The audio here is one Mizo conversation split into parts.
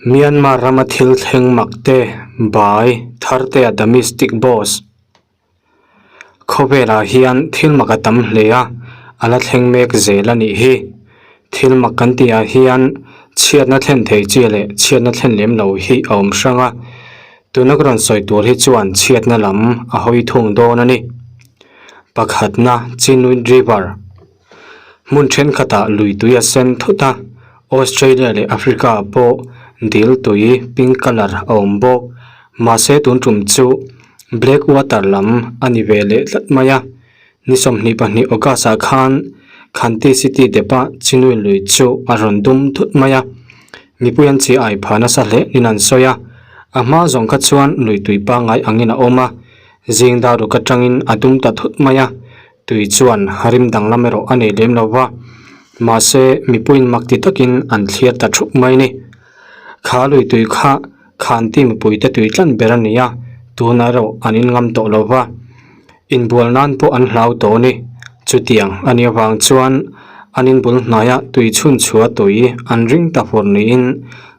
Myanmar rama thil thleng mak te bai Thartea The Mystic Boss Khawvelah hian thil mak a tam hle a, a la thleng mek zel a nih hi. Thil mak kan tihah hian chhiatna thlen thei chi leh chhiatna thlen lem lo hi a awm hrang a, tuna ka rawn sawi tur hi chuan chhiatna lam a hawi thung dawn a ni. Pakhatna Chinwin River. Hmun thenkhatah lui tui a sen thut a, Australia leh Africa ah pawh dil tui pink colour a awm bawk. Mahse tun tum chu black water lam a ni ve leh tlat mai a. Ni 22 August ah khan Khanti city dep ah Chinui lui chu a rawn dum thut mai a. Mipui an chi ai pha nasa hle niin an sawi a. A hma zawng kha chuan lui tui pangngai angin a awm a, zing dar ruk atangin a dum ta thut mai a. Tui chuan rim danglam erawh a nei lem lo va, mahse mipuiin mak ti takin an thlir ta thup mai ni. Kha lui tui kha Khanti mipuite tui tlan ber a ni a, tunah erawh an inngam tawh lo va, inbual nan pawh an hlau tawh ni. Chutiang a nih avang chuan an inbul hnaia tui chhun chhuah tui an ring ta fur niin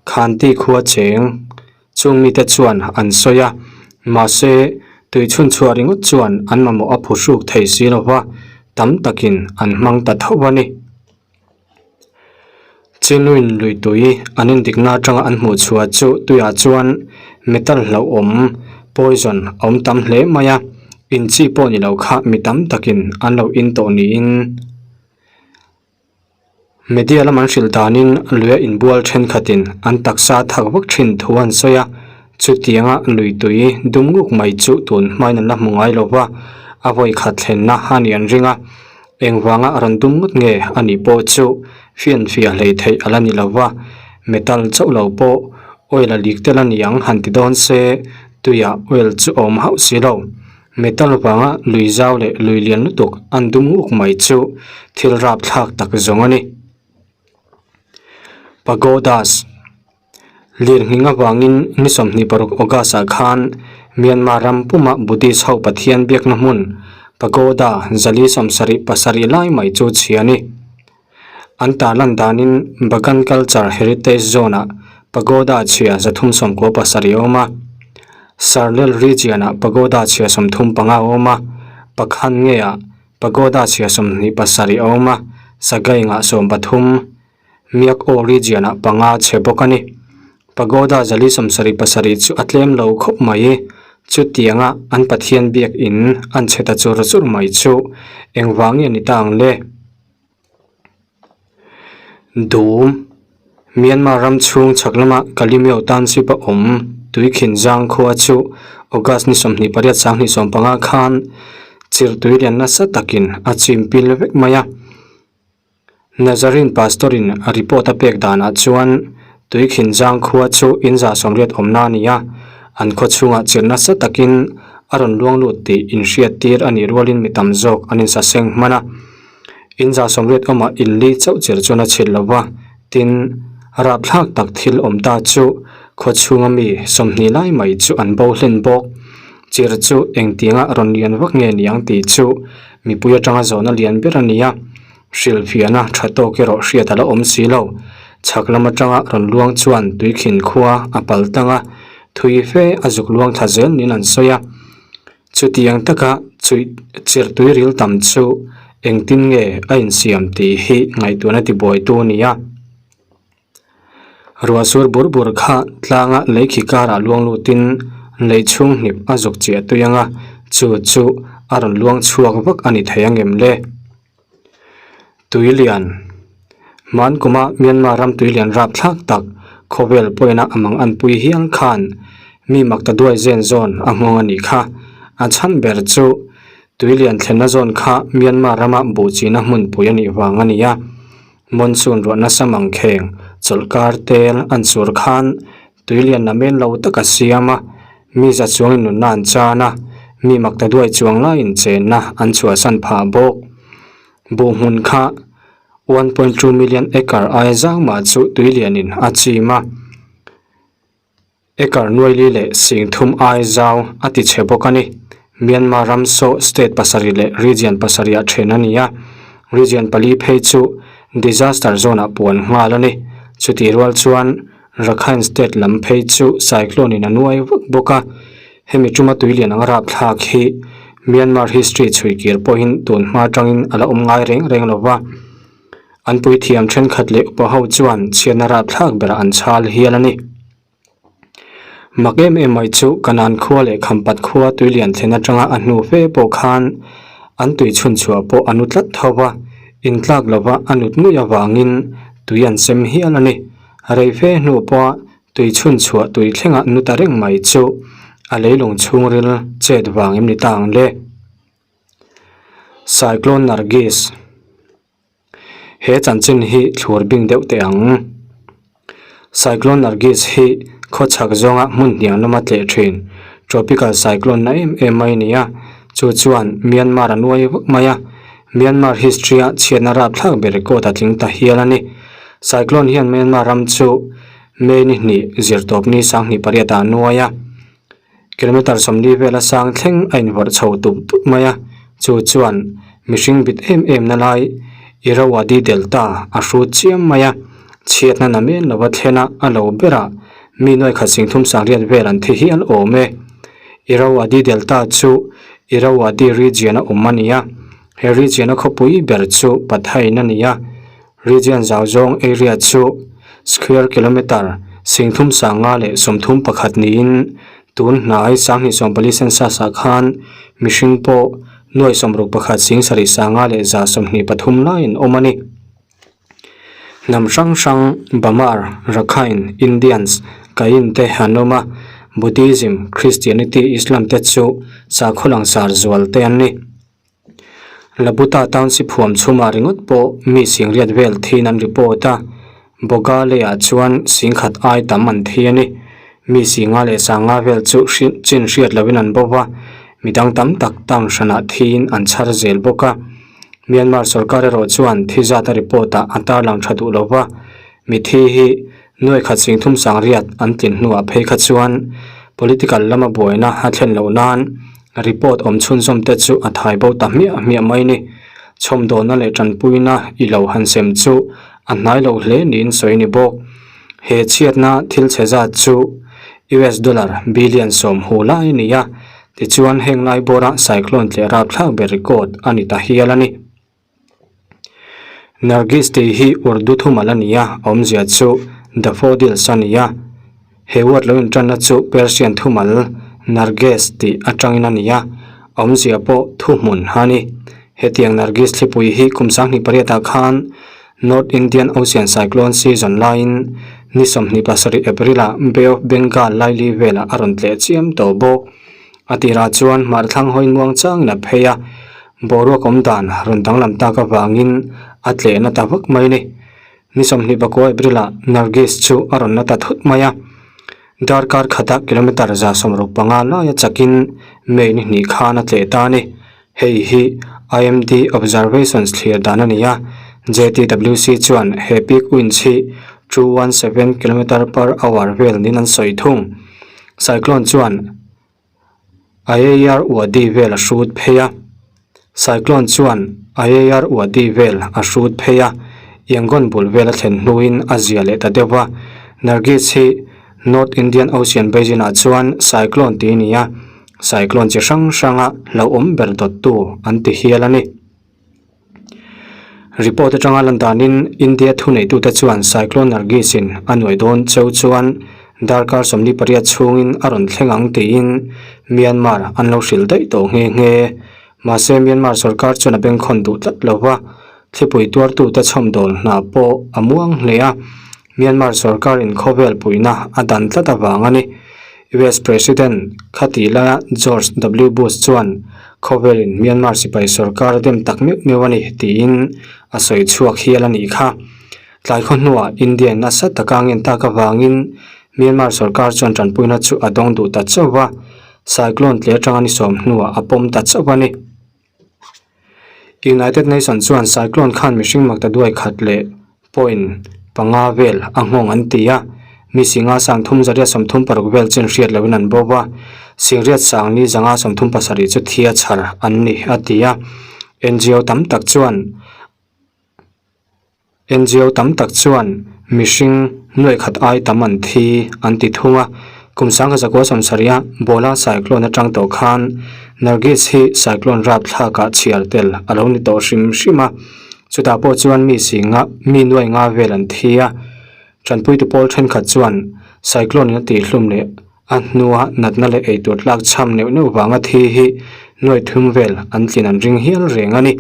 Khanti khua cheng Chung mite chuan an sawi a, mahse tui chhun chhuah ringawt chuan an mamawh a phuhruk thei si lo va, tam takin an hmang ta tho a ni. Chinuin lui tui an indikna atanga an hmuh chhuah chu tuiah chuan metal hlauhawm, poison, a awm tam hle mai a, inchi pawh ni lo kha mi tam takin an lo in tawh niin. Media lam an hrilh danin luia inbual thenkhatin an taksa thak vak thin thu an sawi a, chutianga lui tui dum nguk mai chu tun hmain an la hmu ngai lo va, a vawi khat thlenna a nih an ring a, engvanga rawn dum ngawt nge a nih pawh chu fianfiah hlei theih a la ni lo va, metal chauh lo pawh oil a lik tel a ni ang han ti dawn se tuiah oil chu a awm hauh si lo. Metal vanga lui zau leh lui lian lutuk an dum uk mai chu thil rapthlak tak zawng a ni. Pagodas Lirnghing avangin ni 26 August ah khan Myanmar ram puma Buddhist ho Pathian biakna hmun Pagoda 477 lai mai chu chhia a ni. An tarlan danin Bagan Culture Heritage Zone-ah pagoda chhia 397 a awm a, Sarlel Region-ah pagoda chhia 35 a awm a, Pakhan ngeah pagoda chhia 27 a awm a, Sagaing-ah 13, Miak-aw Region-ah panga chhe bawk a ni. Pagoda 477 chu a tlem lo khawp mai. Chutianga an Pathian biakin an chhe ta chur chur mai chu engvang nge ni ta ang le? Dum, Myanmar ram chhung chhak lama Kalimyo Township a awm Tuikhin Zang khua chu August ni 28 2015 khan chirhtui lian nasa takin a chim pil vek mai a. Nazarene Pastor in a report a pek danah chuan Tuikhin Zang khua chu in 80 awmna a ni a, an khaw chhungah chirh nasa takin a rawn luang lut tih inhriat tir a nih rualin mi tam zawk an insaseng hman a. In 80 awmah in li chauh chir chuan a chhilh lo va, tin, rapthlak tak thil awm ta chu khaw chhunga mi 20 lai mai chu an bo hlen bawk. Chir chu engtianga rawn lian vak nge niang tih chu mipui atanga zawhna lian ber a ni a, hrilhfiahna tha tawk erawh hriat a la awm si lo. Chhak lam atanga rawn luang chuan tuikhin khua a pal tang a, thui fe a zuk luang thla zel niin an sawi a. Chutiang taka chuih chirhtui ril tam chu engtin nge a insiam tih hi ngaihtuahna tibuaitu a ni a. Ruahsur bur bur kha tlanga lei khi karah luang lutin lei chhung hnip a zuk chiah tui ang a, chu chu a rawn luang chhuak vak a ni thei angem le? Tuilian Hman kuma Myanmar ram tuilian rapthlak tak khawvel pawina a mang an pui hial khan mi makta duai zen zawn a nghawng a nih kha. A chhan ber chu tuilian thlenna zawn kha Myanmar rama buhchina hmunpui a nih vang a ni a. Monsoon ruah nasa mangkheng chawlhkar tel an sur khan tuilian namen lo tak a siam a, mi za chuangin nunna an chan a, mi makta duai chuang laiin chenna an chhuahsan phah bawk. Buh hmun kha 1.2 million acre aia zang mah chu tui lianin a chim a, acre nuai li leh sing thum ai zau a ti chhe bawk a ni. Myanmar ram saw state pasarih leh region pasarih ah then a ni a, region pali phei chu disaster zone ah puan nghal a ni. Chutih rual chuan. Rakhine State lam phei chu cyclone in a nuai vak bawk a, hemi tuma tuilian anga rapthlak hi Myanmar history chhui kir pawhin tun hma atangin a la awm ngai reng reng lo va. An puithiam thenkhat leh upa ho chuan chhiatna rapthlak berah an chhal hial a ni. Mak em em mai chu Kanan khua leh Khampat khua tuilian thlen atanga a hnu fe pawh khan an tui chhun chhuah pawh a nu tlat tho va, intlak lova a nut ngui avangin tui an sem hial a ni. Rei fe hnu pawha tui chhun chhuah tui thlengah nu ta reng mai chu a leilung chhungril chet vang em ni ta ang le. Cyclone Nargis. He chanchin hi thlur bing deuh teh ang. Cyclone Nargis hi khawchhak zawnga hmun hniang lama tleh thin tropical cyclone na em em mai a ni a, chu chuan Myanmar a nuai vak mai a, Myanmar history a chhiatna rapthlak ber record a tling ta hial a ni. Cyclone hian Myanmar ram chu May ni hnih zirtawp ni 28 ah a nuai a. Kilometre 40 vela sang thleng a invawrh chho tup tup mai a, chu chuan mihring bit em em na lai Irrawaddy Delta a hrut chiam mai a, chhiatna na men lova thlen a a lo ber a, mi nuai khat sing thum sang riat vel an thi hial awm e. Irrawaddy Delta chu Irrawaddy region a awm a ni a, he region a khawpui ber chu Pathain a ni a, Region zau zawng area chu square kilometre 30 leh 31 niin tun hnai 2024 census ah khan mihring pawh nuai 61 sing sarih sanga leh 123 lai an awm a ni. Hnam hrang hrang Bamar, Rakhine, Indians, Kayin te an awm a, Buddhism, Christianity, Islam te chu sakhaw langsar zual te an ni. Labuta Township huam chhumah ringawt pawh mi singriat vel thin an report a, Bogale-ah chuan singkhat ai tam an thi a ni. Mi singa leh sanga vel chu chin hriat loin an bo va, midang tam tak town hranah thiin an chhar zel bawk a. Myanmar sorkar erawh chuan thi zat a report ah a tarlang tha duh lo va, mithi hi nuai khat sing thum sang riat an tlin hnuah phei kha chuan political lama buaina a thlen loh nan Report awm chhunzawm te chu a thai bo ta hmiah hmiah mai ni. Chhawmdawlna leh tanpuina i lo han sem chu a hnai lo hle niin sawi ni bawk. He chhiatna thil chhe zat chu US dollar billion 10 hu lai a ni a, tichuan heng lai bawra cyclone tleh rapthlak ber record a ni ta hial a ni. Nargis tih hi Urdu thumal a ni a, a awmzia chu Daffodils a ni a. He word lo intanna chu Persian thumal Narges tih atangin a ni a, a awmzia pawh thuhmun a ni. Hetiang Nargis thlipui hi kum 28 ah khan North Indian Ocean Cyclone season laiin ni 27 April ah Bay of Bengal laili velah a rawn tleh chiam tawh bawk. A tirah chuan hmar thlang hawiin muang changin a phei a, boruak awm dan rawn danglam tak avangin a tlehna ta vak mai a ni. Ni 29 April-ah Nargis chu a rawn la ta thut mai a, darkar khata kilometre 165 laia chakin May ni hnih khan a tleh ta a ni. Hei hi IMD observations thlir dan a ni a, JTWC chuan he peak winds hi 217 kilometre per hour vel niin an sawi thung. Cyclone chuan Ayeyar Wadi vel a hrut phei a. Cyclone chuan Ayeyar Wadi vel a hrut phei a, Yangon bul vel a thlen hnuin a zia leh ta deuh va. Nargis hi North Indian Ocean Basin ah chuan cyclone tih a ni a, cyclone chi hrang hranga hlauhawm ber dawttu an ti hial a ni. Report atanga lan danin India thuneitute chuan Cyclone Nargis in a nuai dawn cheu chuan darkar 48 chhungin a rawn thleng ang tiin Myanmar an lo hrilh daih tawh nghe nghe. Mahse Myanmar sorkar chuan a bengkhawn duh tlat lo va, thlipui tuartute chhawmdawl hna pawh a muang hle a, Myanmar sorkar in khawvel puihna a dan tlat avang a ni. US President khatih laia George W Bush chuan khawvelin Myanmar sipai sorkar a dem tak meuh meuh a ni tiin a sawi chhuak hial a nih kha. Tlai khaw hnuah India nasa taka ngen tak avangin Myanmar sorkar chuan tanpuina chu a dawng duh ta chauh va, cyclone tle atanga ni sawm hnuah a pawm ta chauh a ni. United Nations chuan cyclone khan mihring makta duai khat leh point panga vel a nghawng an ti a, mi singa sang thum zariat 36 vel chin hriat loin an bo va, singriat sang ni zanga 37 chu thia chhar an ni a ti a, NGO tam tak chuan. NGO tam tak chuan mihring nuaih khat ai tam an thi an ti thung a. Kum 1900 sawmsarih a Bhola cyclone atang tawh khan Nargis hi cyclone rapthlak ah chhiar tel a lo ni tawh hrim hrim a. Chutah pawh chuan mi singa mi nuaih nga vel an thi a. Tanpuitu pawl thenkhat chuan cyclone in a tihhlum leh a hnua natna leh eitur tlak chham neuh neuh vanga thi hi nuaih thum vel an tlin an ring hial reng a ni.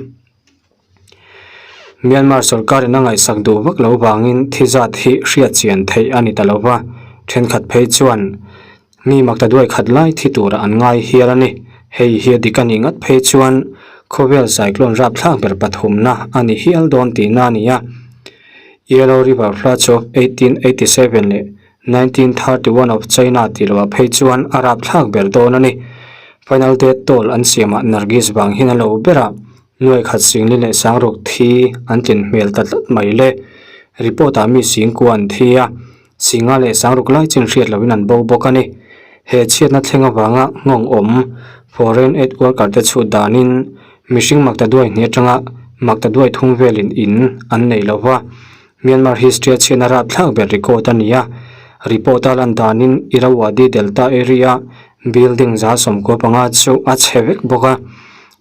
Myanmar sorkarin a ngaihsak duh vak lo vangin thi zat hi hriat chian theih a ni ta lo va, thenkhat phei chuan mi makta duai khat lai thi tura an ngai hial a ni. Hei hi a dik a nih ngat phei chuan khawvel cyclone rapthlak ber pathumna a ni hial dawn tihna a ni a. Yellow River Floods of 1887 leh 1931 of China tih loah phei chuan a rapthlak ber dawn a ni. Final death toll an siamah Nargis vang hian a lo ber a. Nuai khat singli leh sangruk thi an tlin hmel ta tlat mai le. Report ah mi singkua an thi a, singa leh sangruk lai chin hriat loin an bo bawk a ni. He chhiatna thleng avanga nghawng awm foreign aid worker te chhut danin mihring makta duai hnih atanga makta duai thum velin in an nei lo va. Myanmar history a chhiatna rapthlak ber record a ni a. Report a lan danin Irrawaddy Delta area building 95 chu a chhe vek bawk a.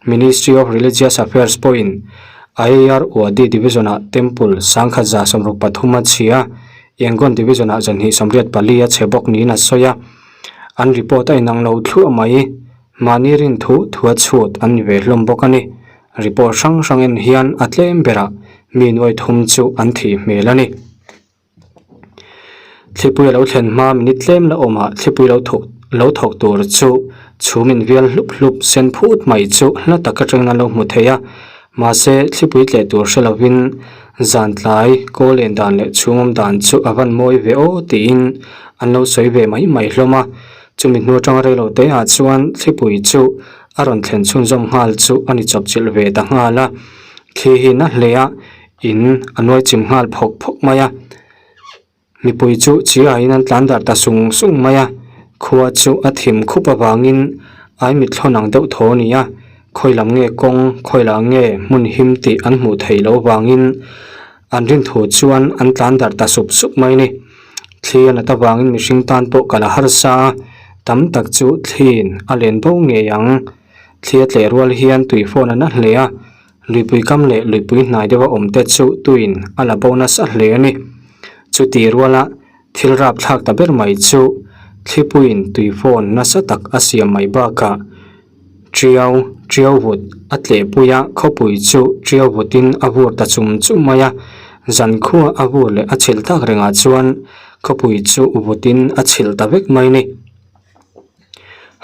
Ministry of Religious Affairs pawhin Ayeyar Wadi Division-ah Temple 1163 a chhia, Yangon Division-ah 284 a chhe bawk niin a sawi a. An report a inang lo thluah mai. Mahni rin thu thu a chhut an ni ve hlawm bawk a ni. Report hrang hrang en hian a tlem berah mi nuai thum chu an thih hmel a ni. Thlipui a lo thlen hma minute tlem la awmah thlipui lo thawk lo thawk tur chu chhum in vial hlup hlup sen phut mai chu hla tak atangin an lo hmu thei a mahse thlipui tleh tur hre lovin zan tlai kawl en dan leh chhung awm dan chu a van mawi ve aw tiin an lo sawi ve mai mai hlawm a chumi hnu atanga reilo te ah chuan thlipui chu a rawn thlen chhunzawm nghal chu a ni chawpchilh ve ta nghal a thli hi na hle a. In a nuai chim nghal phawk phawk mai a mipui chu chi aiin an tlan darh ta sung sung mai a khua chu a thim khup avangin ai mithlawn ang deuh thaw a ni a khawi lam nge kawng khawi lah nge hmun him tih an hmuh theih loh avangin an rin thu chuan an tlan darh ta sup sup mai a ni thli a nat avangin mihring tan pawh kal a harsa a tam tak chu thliin a len bo ngei ang thli a tleh rual hian tui fawn a na hle a. Luipui kam leh luipui hnai deuha awm te chu tuin a la bo nasa hle a ni. Chuti ruala thil rapthlak ta ber mai chu thlipuiin tui fawn nasa tak a siam mai bakah Tiau, Tiau vut a tlehpui a, khawpui chu Tiau vutin a vur ta chum chum mai a. Zankhua a vur leh a chhilh tak rengah chuan khawpui chu vutin a chhilh ta vek mai a ni.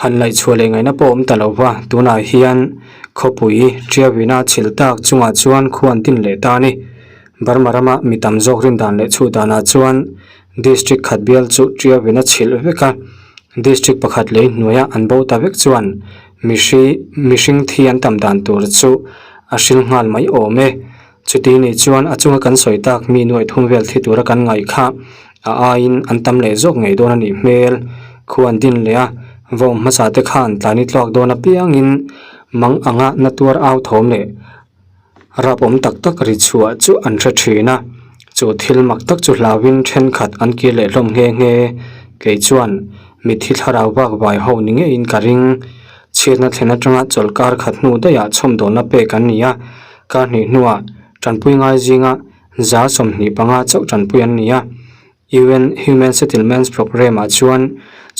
Han laihchhuah leh ngaihna pawh a awm ta lo va, tunah hian khawpui Tiawina chhilh tak chungah chuan khua an tin leh ta a ni. Burma rama mi tam zawk rin dan leh chhuh danah chuan District khat bial chu Tiawina chhilh vek a, District pakhat lei hnuaia an bo ta vek chuan mihri mihring thi an tam dan tur chu a hril nghal mai awm e. Chuti nih chuan a chunga kan sawi tak mi nuaih thum vel thi tura kan ngaih kha a aiin an tam leh zawk ngei dawn a nih hmel. Khu an din leh a, vawm hmasa te khan tlani tluak dawn apiangin mang anga na tuar au thawm leh rap awm tak tak ri chhuah chu an hre thin a. Chu thil mak tak chu hlauhin thenkhat an kir leh hlawm nghe nghe. Kei chuan mitthi thlarau vak vai ho ni ngeiin ka ring. Chhiatna thlen atanga chawlhkar khat hnu daihah chhawmdawlna pek an ni a. Kar hnih hnuah tanpui ngai zinga 25 chauh tanpui an ni a. UN Human Settlements Programme ah chuan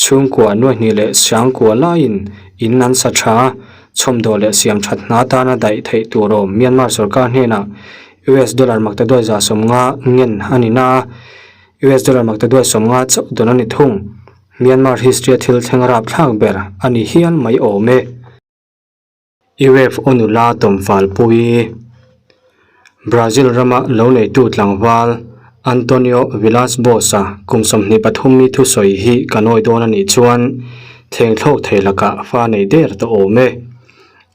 chhungkua nuaihnih leh siangkua laiin in an sa tha a, chhawmdawh leh siam that hna tana daih theih tur awm Myanmar sorkar hnenah US dollar maktaduai 50 ngen a ni na a, US dollar maktaduai 50 chauh dawn a ni thung. Myanmar history a thil thleng rapthlak ber a ni hial mai awm e. UFO nula tawmfalpui Brazil rama lo neitu tlangval Antonio Villas-Boas-a kum 23 mi thusawi hi ka nawi dawn a nih chuan thleng thlawk thei lakah fa nei der ta awm e.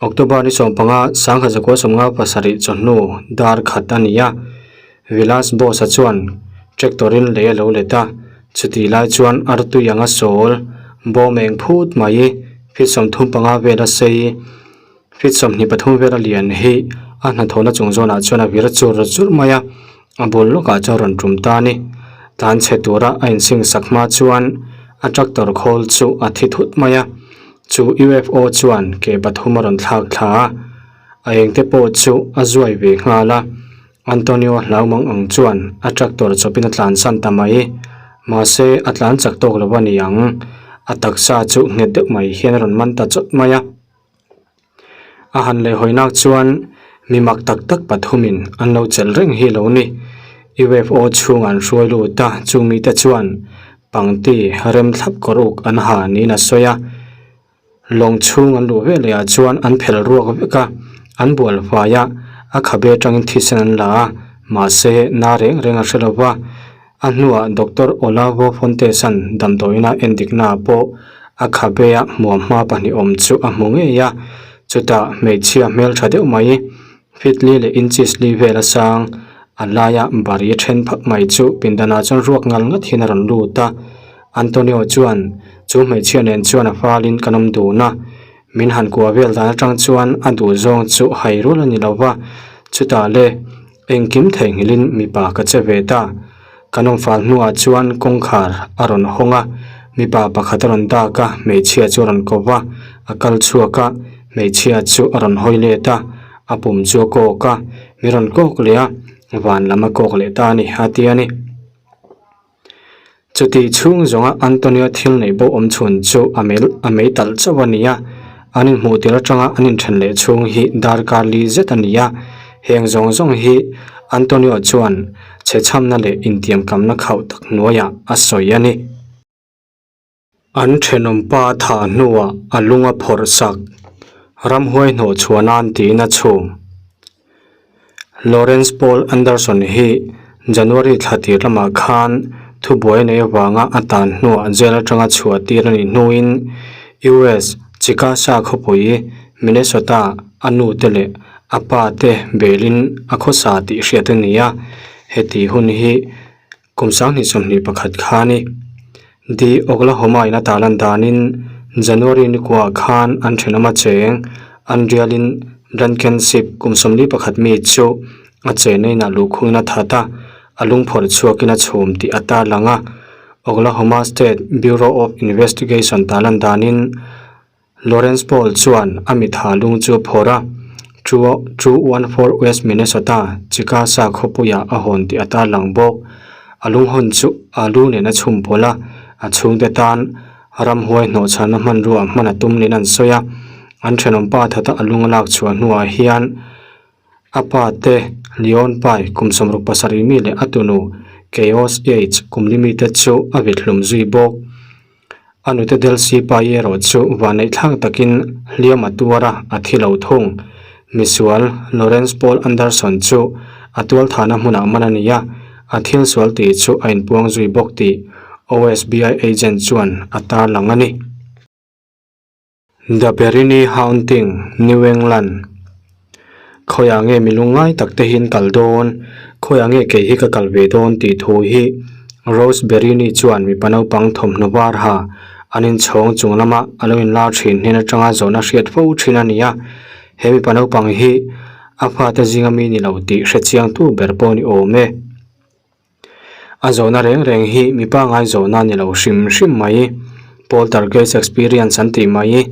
October ni 15, 1957 chawhnu dar khat a ni a, Villas-Boas-a chuan tractor-in lei a lo let a, chutih lai chuan artui anga sawl bawm eng phut mai feet 35 vel a sei, feet 23 vel a lian hi a hnathawhna chung zawnah chuan a vir chur chur mai a. A bul lawkah chuan rawn tum ta a ni. Tlan chhe tura a insing sak hma chuan a tractor khawl chu a thi thut mai a. Chu UFO chuan ke pathum a rawn thlak thla a, a engte pawh chu a zuai ve nghal a. Antonio hlau mang ang chuan a tractor chawpin a tlansan ta mai. Mahse a tlan chak tawk lo a ni ang. A taksa chu nghet deuh mai hian a rawn man ta chawt mai a. A han leh hawi nak chuan mi mak tak tak pathumin an lo chelh reng hi lo ni. UFO chhungah an hruai lut a, chung mite chuan pangti rem thlap kawr uk an ha niin a sawi a. Lawng chhung an luh veleh ah chuan an phel ruak vek a, an bual fai a, a khabe atangin thisen an la a, mahse na reng reng a hre lo va. A hnuah Doctor Olavo Fontes-a'n damdawiina endiknaah pawh a khabe-a hmuamhma pahnih awm chu a hmu ngei a, chutah hmeichhia hmeltha deuh mai, feet li leh inches li vel a sang, a laia bari then phak mai chu pindanah chuan ruak ngal ngat hian a rawn lut a. Antonio chuan chu hmeichhia nen chuan a falin kan awm dun a, min han kuah vel dan atang chuan a duhzawng chu hai rual a ni lo va, chutah le, Engkim theihnghilhin mipa ka che ve ta. Kan awm fal hnuah chuan kawngkhar a rawn hawng a, mipa pakhat a rawn dak a, hmeichhia chu a rawn ko va, a kal chhuak a, hmeichhia chu a rawn hawi let a, a pum chu a kawk a, mi rawn kawk leh a, van lam a kawk leh ta a ni, a ti a ni. Chutih chhung zawnga Antonio thil neih bo awm chhun chu a mel a mei talh chauh a ni a, an inhmuh tir atanga an inthen leh chhung hi darkar li zet a ni a, heng zawng zawng hi Antonio chuan chhechhamna leh intiamkamna khauh tak hnuaiah a sawi a ni. An thenawmpa thah hnuah a lung a phawrh sak, ramhuai hnawh chhuah nan tiin a chhum. Lawrence Paul Anderson hi January thla tir lamah khan thubuai nei avanga a tan hnuah jail atanga chhuah tir a nih hnuin US Chicasa khawpui Minnesota a nute leh a pa te belin a khawsa tih hriat a ni a, heti hun hi Kum 2021 kha a ni. The Oklahoma in a tarlan danin January nikuah khan an thenawm a cheng Andrialin Blankenship kum 41 mi chu a chenna inah luhkhungin a that a, a lungphawrh chhuakin a chhum tih a tarlang a. Oklahoma State Bureau of Investigation tarlan danin Lawrence Paul chuan a mitha lung chu a phawrh a, 214 West Minnesota, Chicasa khawpuiah a hawn tih a tarlang bawk. A lung hawn chu a lu nen a chhum pawlh a, a chhungte tan ramhuai hnawhchhanna hmanrua hman a tum niin an sawi a. An thenawm pa thata a lung a lak chhuah hnuah hian a pa te Leon Pai kum 67 mi leh a tunu Chaos Yates kum li mite chu a vit hlum zui bawk. A nute Delcy Pai erawh chu vanneih thlak takin hliam a tuar a, a thi lo thung. Misual Lawrence Paul Anderson chu a tualthahna hmunah man a ni a, a thil sual tih chu a inpuang zui bawk tih OSBI agent chuan a tarlang a ni. The Berini Haunting, New England Khawiah nge mi lungngai tak te hian kal dawn? Khawiah nge kei hi ka kal ve dawn tih thu hi Rose Berini chuan mipa naupang thawmhnaw var ha an inchhawng chung lama a lo inlar thin hnen atanga zawhna hriat fo thin a ni a. He mipa naupang hi a fate zinga mi ni lo tih hrechiangtu ber pawh ni awm e. A zawhna reng reng hi mi pangngai zawhna a ni lo hrim hrim mai. Poltergeist experience an tih mai.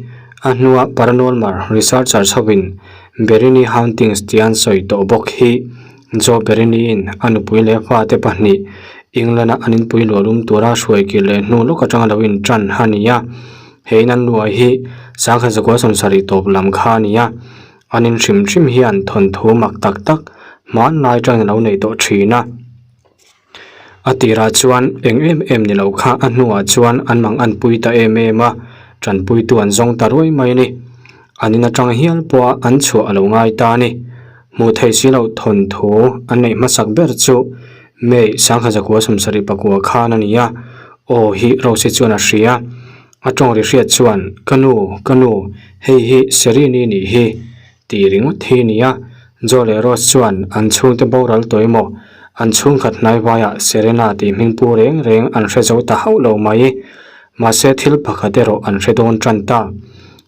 A hnua paranormal researcher chhovin Berini hauntings tih an sawi tawh bawk hi Joe Berini-in a nupui leh fate pahnih England-a an inpui luahlum tura hruai kir leh hnu lawk atanga lo intan a ni a. He in an luah hi sangha zakua sawmsarih tawp lam kha a ni a. An in hrim hrim hian thawnthu mak tak tak hmanlai atangin a lo nei tawh thin a. A tirah chuan eng em em ni lo kha a hnuah chuan an mang an pui ta em em a, tanpuitu an zawng ta ruai mai a ni. An in atang hial pawha an chhuah a lo ngai ta a ni. Hmuh theih si loh thawnthu an neih hmasak ber chu May 1974 khan a ni a, aw hi Rose chuan a hria. A tawng ri hriat chuan, Ka nu, ka nu, hei hi Serene-i nih hi, tih ringawt hi a ni a. Joe leh Rose chuan an chhungte boral tawh emaw, an chhungkhat hnaivaiah Serena tih hming pu reng reng an hre zo ta hauh lo mai. Mahse thil pakhat erawh an hre dawn tan ta.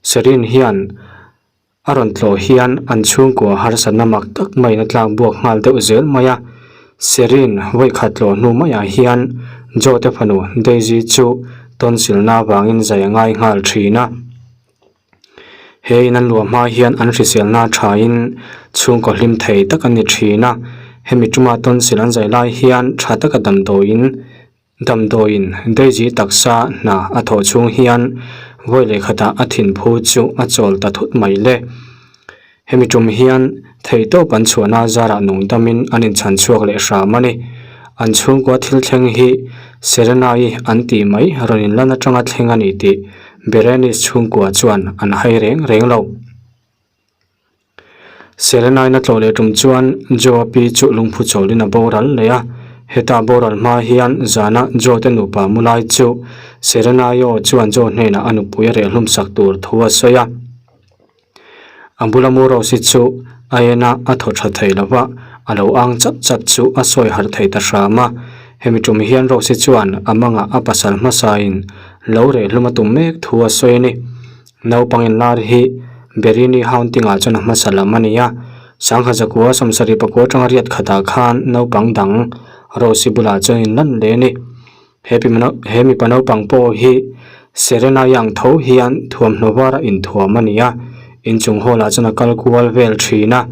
Serene hian A rawn tlawh hian an chhungkua harsatna mak tak maiin a tlak buak nghal deuh zel mai a. Serene vawikhat tlawh hnu maiah hian Joe te fanu Daisy chu tonsil-na avangin zai a ngai nghal thin a. He in an luah hma hian an hriselna thain chhungkaw hlim thei tak an ni thin a, hemi tuma tonsil an zai lai hian tha taka damdawiin damdawiin Daisy taksa hna a thawh chhung hian vawi leh khatah a thinphu chu a chawl ta thut mai le. Hemi tum hian theihtawp an chhuahna zarah nung damin an inchhan chhuak leh hram a ni. An chhungkua thil thleng hi Serena-i an tih mai rawn inlan atanga thleng a ni tih Berenice chhungkua chuan an hai reng reng lo. Serena-in a tlawh leh tum chuan Joe-a pi chu lungphu chawlin a boral leh a. Heta boral hma hian zana Joe te nupa mu lai chu Serena-i aw chuan Joe hnenah a nupui a rehhlum sak tur thu a sawi a. A bula mu Rose-i chu a en a, a thaw tha thei lo va, a lo ang chap chap chu a sawi harh thei ta hram a. Hemi tum hian Rose-i chuan a mangah a pasal hmasain lo rehhlum a tum mek thu a sawi a ni. Naupang inlar hi Berini Haunting-ah chuan a hmasa lam a ni a, Sangha zakua sawmsarih pakua atanga riat khatah khan naupang dang Rose-i bulah chuan inlan leh a ni. He he mipa naupang pawh hi Serena Yang tho hian thuamhnaw var a inthuam a ni a, inchung hall ah chuan a kal kual vel thin a.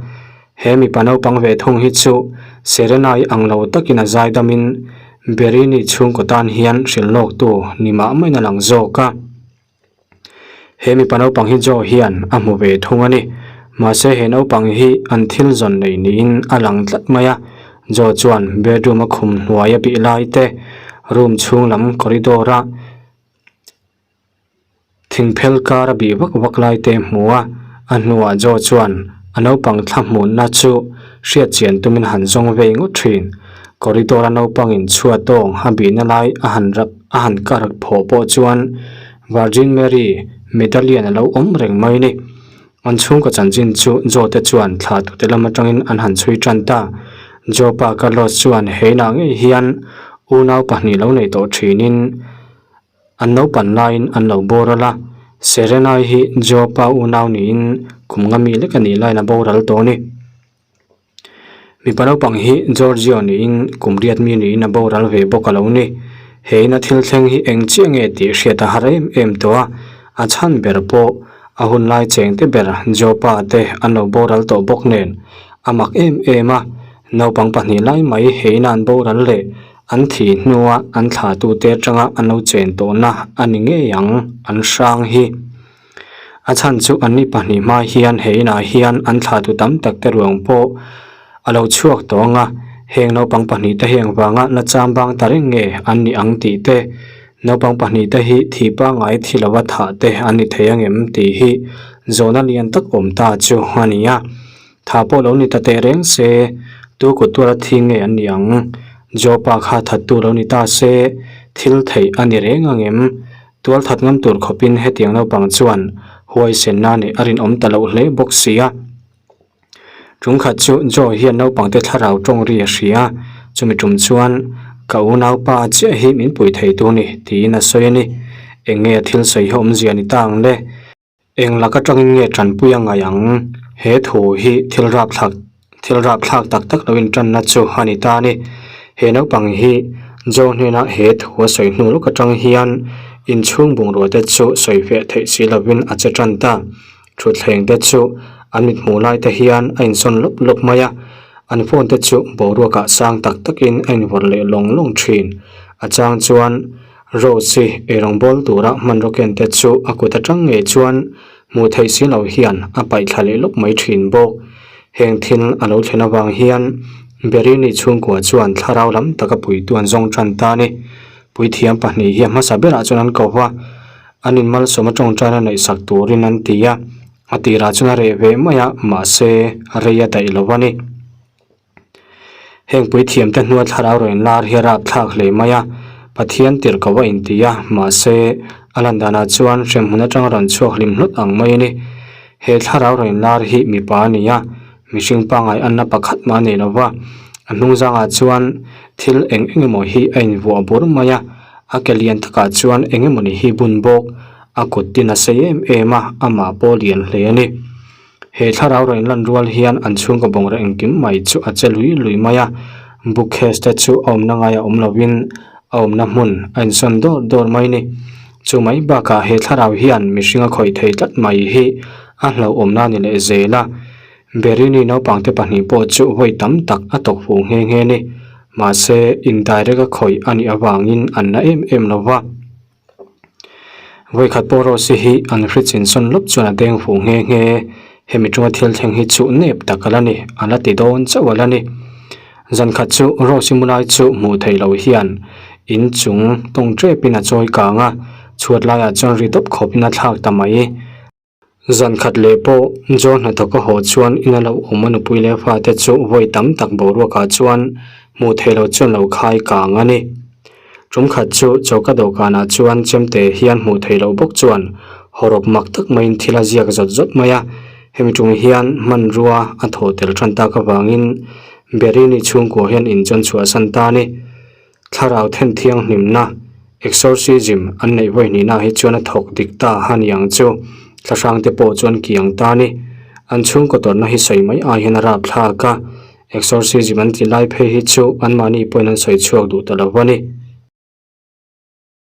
He mipa naupang ve thung hi chu Serena-i ang lo takin a zaidamin Berini chhungkaw tan hian hrilh lawktu ni mah maiin a lang zawk a. He mipa naupang hi Joe hian a hmu ve thung a ni. Mahse he naupang hi an thil zawn nei niin a lang tlat mai a. Joe chuan bedroom a khum hnuai a bih lai te, room chhung lam corridor a thingphel kar a bih vak vak lai te a hmu a. A hnuah Joe chuan a naupang thla hmunna chu hriat chian tumin a han zawng vei ngawt thin. Corridor a naupangin chhuat tawng a bihna lai a han rap a han kar phawh pawh chuan Virgin Mary medallion a lo awm reng mai ni. An chhungkaw chanchin chu Joe te chuan thlah tute lam atangin an han chhui tan ta. Joe pa Carlos chuan heinah ngei hian unau pahnih lo nei tawh thinin an naupan laiin an lo boral a. Serena-i hi Joe pa unau niin kum nga mi lek a nih laiin a boral tawh a ni. Mipa naupang hi Giorgio niin kum riat mi niin a boral ve bawk a lo ni. He ina thil thleng hi eng chiah nge tih hriat a har em em tawh a, a chhan ber pawh a hun lai cheng te ber Jopa te an lo boral tawh bawk nen a mak em em a, naupang pahnih lai mai he ina an boral leh an thih hnua an thlatute atanga an lo chen tawhna a ni ngei ang an hrang hi. A chhan chu an ni pahnih hma hian he inah hian an thlahtu tam tak te ruang pawh a lo chhuak tawh ang a, heng naupang pahnih te hi engvanga la cham bang ta reng nge an nih ang tih te, naupang pahnih te hi thih pangngai thi lova thah te an ni thei ang em tih hi zawhna lian tak awm ta chu a ni a. Thah pawh lo ni ta teh reng se, tu kut tuara thi nge an nih ang? Jopa kha thattu lo ni ta se, thil theih a ni reng ang em? Tual that ngam tur khawpin hetiang naupang chuan huaisenna neih a rinawm ta loh hle bawk si a. Ṭumkhat chu Joe hian naupangte thlarau ṭawng ri a hria a, chumi ṭum chuan ka unaupa chiah hi min pui thei tu ni tiin a sawi a ni. Eng nge a thil sawi hi awmzia ni ta ang le? Eng lak atangin nge tanpui a ngaih ang? He thu hi thil rapthlak thil rapthlak tak tak lo intanna chu a ni ta a ni. He naupang hi Joe hnena he thu a sawi hnu lawk atang hian inchhung bungrua te chu sawi feh theih si lovin a che tan ta. Thutthleng te chu an mithmuh lai te hian a insawn lawp lawp mai a, an phone te chu boruakah sang tak takin a invawrh leh lawng lawng thin. A chang chuan Rose hi eirawng bawl tura hmanraw ken te chu a kut atang ngei chuan hmuh theih si lo hian a paih thla leh lawk mai thin bawk. Heng thil a lo thlen avang hian Berini chhungkua chuan thlarau lam taka puitu an zawng tan ta a ni. Puithiam pahnih hi a hmasa berah chuan an ko va, an inmalsawm a tawngtaina neihsak turin an ti a, a tirah chuan a reh ve mai a, mahse rei a daih lo a ni. Heng puithiamte hnua thlarau rawn lar hi a rapthlak hle mai a, Pathian tirh ko a inti a, mahse, a lan danah chuan hremhmun atanga rawn chhuak hlim hlut ang mai a ni. He thlarau rawn lar hi mipa a ni a, mihring pangngai anna pakhat mah a nei lo va, a hnung zangah chuan thil eng eng emaw hi a invuah bur mai a, a ke lian takah chuan eng emawni hi bun bawk, a kut tin a sei em em a, amah pawh lian hle a ni. He thlarau rawn lan rual hian an chhungkaw bungraw engkim mai chu a che lui lui mai a. Bookcase te chu a awmna ngaiah awm lovin a awmna hmun a insawn dawr dawr mai ni. Chu mai bakah he thlarau hian mihring a khawih thei tlat mai hi a hlauhawmna a ni leh zel a. Berini naupangte pahnih pawh chu vawi tam tak a tawk fuh nghe nghe ni. Mahse, indirect a khawih a nih avangin an la em em lo va. Vawikhat pawh Rose hi an hri chinsawn lawp chuan a deng fuh nghe nghe. Hemi chunga thil thleng hi chu nep tak a la ni, a la ti dawn chauh a la ni. Zan khat chu Rose mulai chu hmuh theih loh hian in chung tawng tepin a chawi kang a, chhuat laiah chuan ri dawp khawpin a thlak ta mai. Zan khat leh pawh Joe hnathawk a haw chuan ina lo awm a nupui leh fate chu vawi tam tak boruakah chuan hmuh theih loh chuan lo khai kang a ni. Tum khat chu choka dawhkanah chuan chemte hian hmuh theih loh bawk chuan hawrawp mak tak maiin thil a ziak zawt zawt mai a, hemi tum hian hmanrua a thaw tel tan tak avangin Berini chhungkua hian inchawn chhuahsan ta a ni. Thlarau then thianghlimna, exorcism, an neih vawi hnihna hi chuan a thawk dik ta a ni ang chu. Thlahrang te pawh chuan kiang ta a ni. An chhungkaw tawrhna hi sawi mai ai hian a rap thlak a, exorcism an ti lai phei hi chu anmahni pawhin an sawi chhuak duh ta lo a ni.